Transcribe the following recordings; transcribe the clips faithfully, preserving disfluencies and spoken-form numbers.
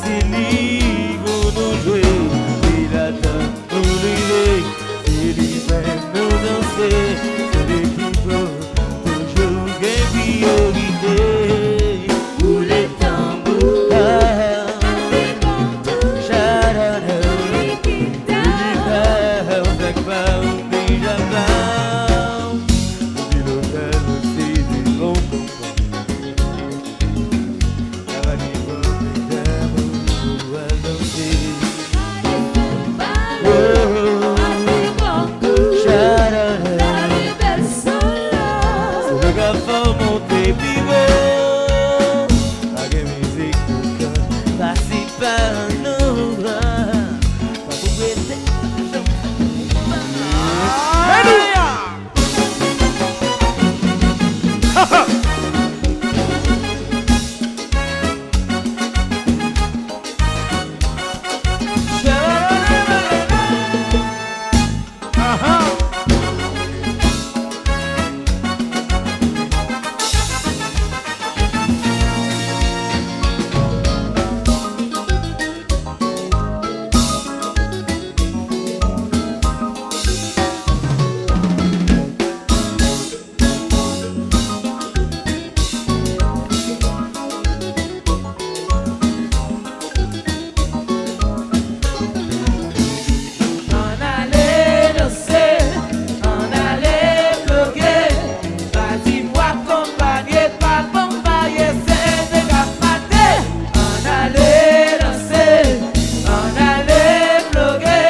Se li pou nou jwe, se li la tann nou rive, se li fè nou danse, se li ki fò toujou gen priyorite. Boule tanbou, ah, boule tanbou, charada, li ki ta, ou fèk pa ou deja pa, ou di lokal, ou se di bon konprann. Ann ale danse, ann ale ploge, pa di m w akonpanye, pa konpaye, se ete k ap mate. Ann ale danse, ann ale ploge,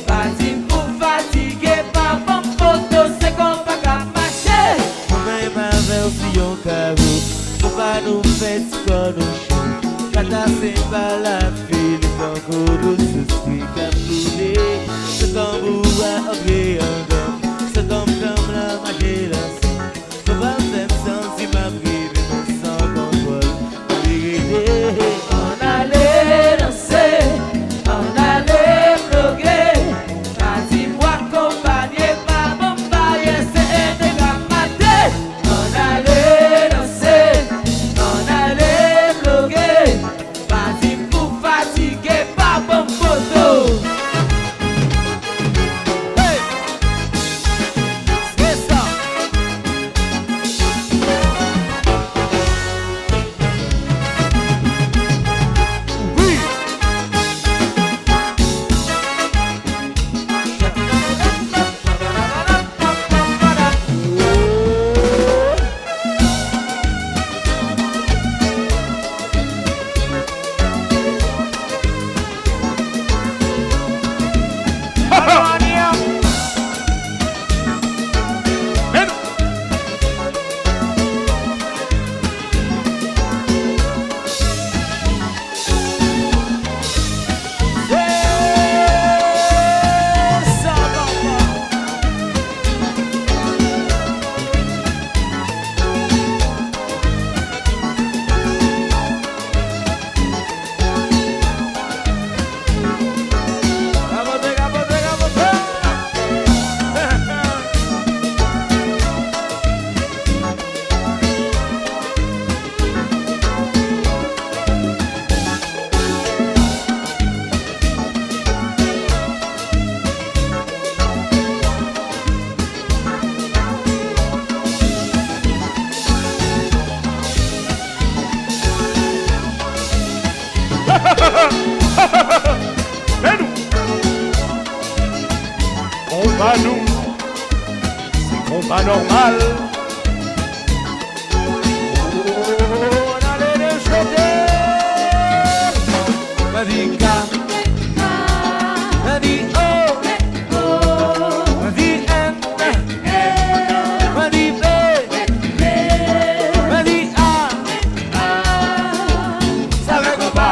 pa di m pou fatige, pa ban m foto, se konpa k ap mache. Mwen menm avè w sou yon kawo, konpa nou fè ti kò nou cho. Kata se pa la fili tankou dous espri k ap koule. Se tanbou a antre an gam, se tanm tanm la mache lanse. Konpa fè m santi m ap rive, men san kontwòl. Ann ale danse, ann ale ploge, pa di m w akonpanye, pa ban m paye, se ete k ap mate. Ann ale danse, ann ale ploge, pa di m pou fatige, pa ban m foto. Hey! Se sa. Men nou! Konpa nou, se konpa nòmal. Ann ale dechote. Mwen di ka, mwen di o, mwen di en, mwen di be, mwen di a. Sa fè konpa,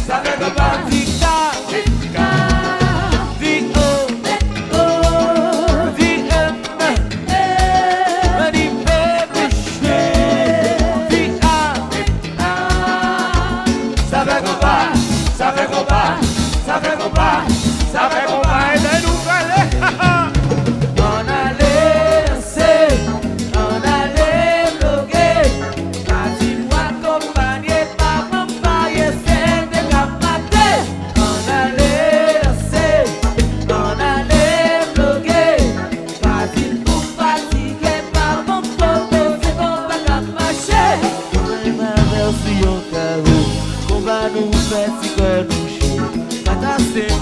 sa fè konpa. Di ka, di o, di en, di be, di a. Sa fè konpa, sa fè konpa, sa fè konpa, sa fè konpa, ebyen nou prale. Ann ale danse, ann ale ploge, pa di m w akonpanye, pa konpaye, se ete k ap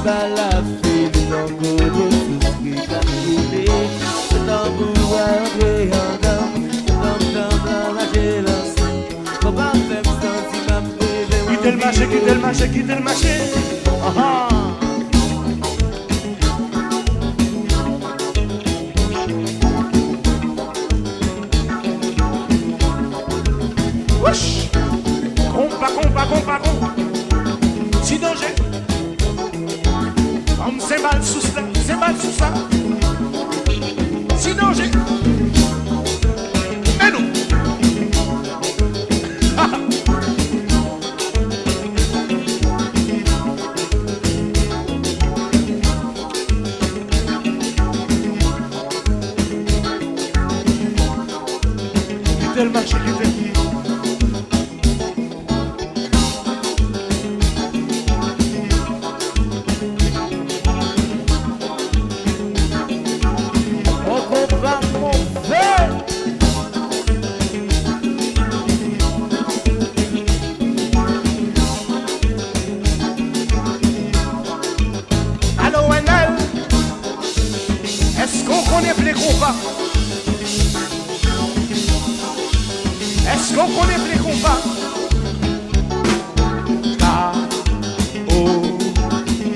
pa la fil nan kodo souskrib abòne. Se tanbou a antre andan m, se tanm tanm la mache lanse. Fò pa fè m santi m ap leve. Kite l mache, kite l mache, kite l mache. Aha. Wouch! Konpa, konpa, konpa, konpa. Ti danje. Ban m senbal sou sa, senbal sou sa. Ti danje. Men nou. Kite l mache, kite l. On konpa move. Alo, Wennel, èske w konnen ple konpa? Èske w konnen ple konpa? K O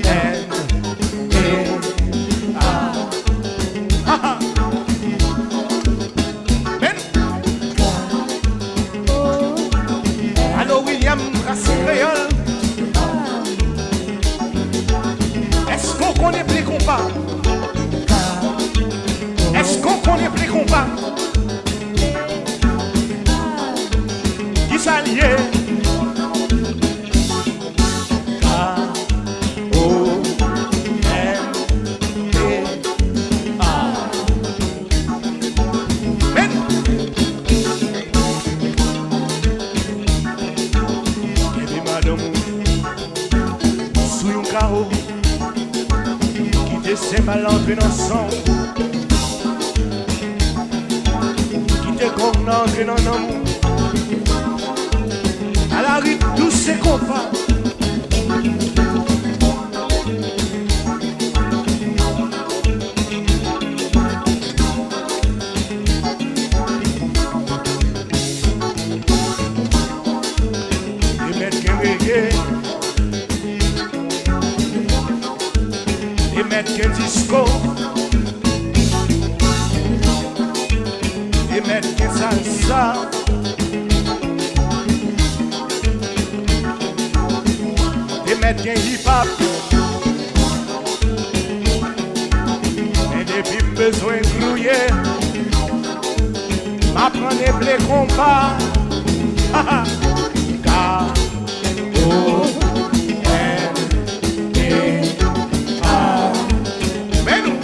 N E A. Ha, ha. Men. Alo, William, Racine Kreyòl. Èske w konnen ple konpa? Èske w konnen ple konpa? Kisa l ye? K O N E A. Men! Kenbe madanm ou sou yon kawo. Kite senbal la antre nan san w. Kite gong nan antre nan nanm ou. A la rit dous se konpa. Li mèt gen rege. Li mèt gen disko. Li mèt gen salsa. Li mèt gen hip hop. Men depi m bezwen grouye, m aprann eple konpa. K O N E A. Men nou.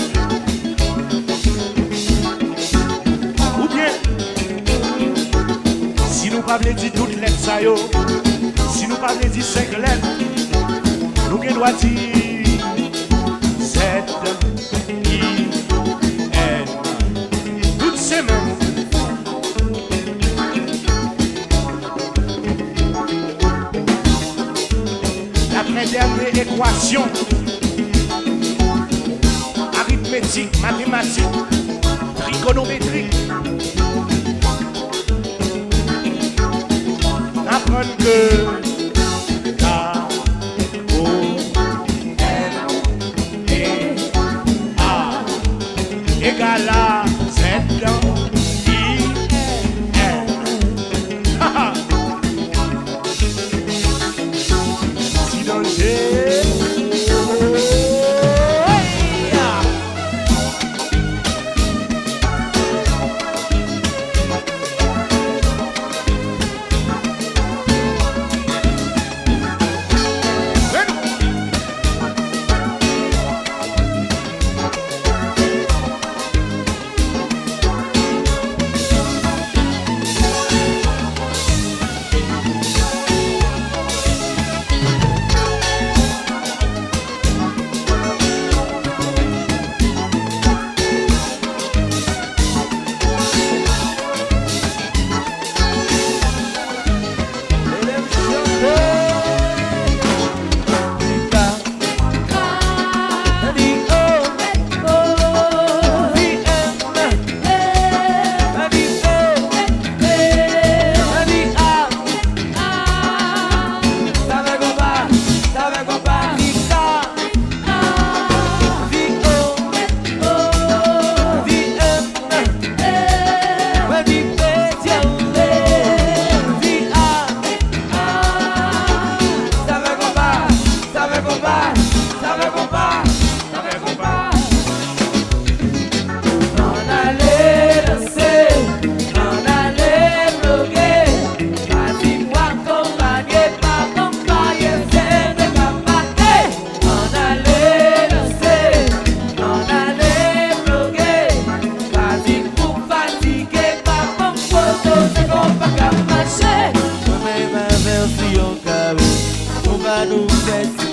Oubyen, si nou pa vle di tout lèt sa yo, si nou pa vle di senk lèt, nou gen dwa di Z I N. Tout se menm. Daprè dènye ekwasyon aritmetik, matematik, trigonometrik, n aprann ke K O N E A egal a Z I N. Ha, ha. Ti danje.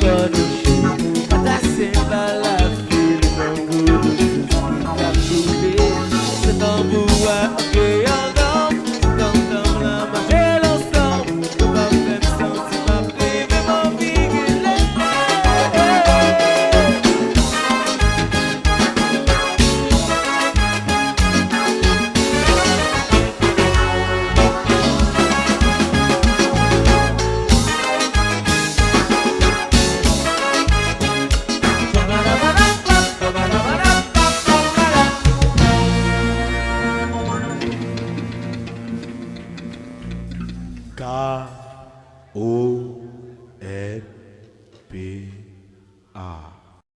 pa nan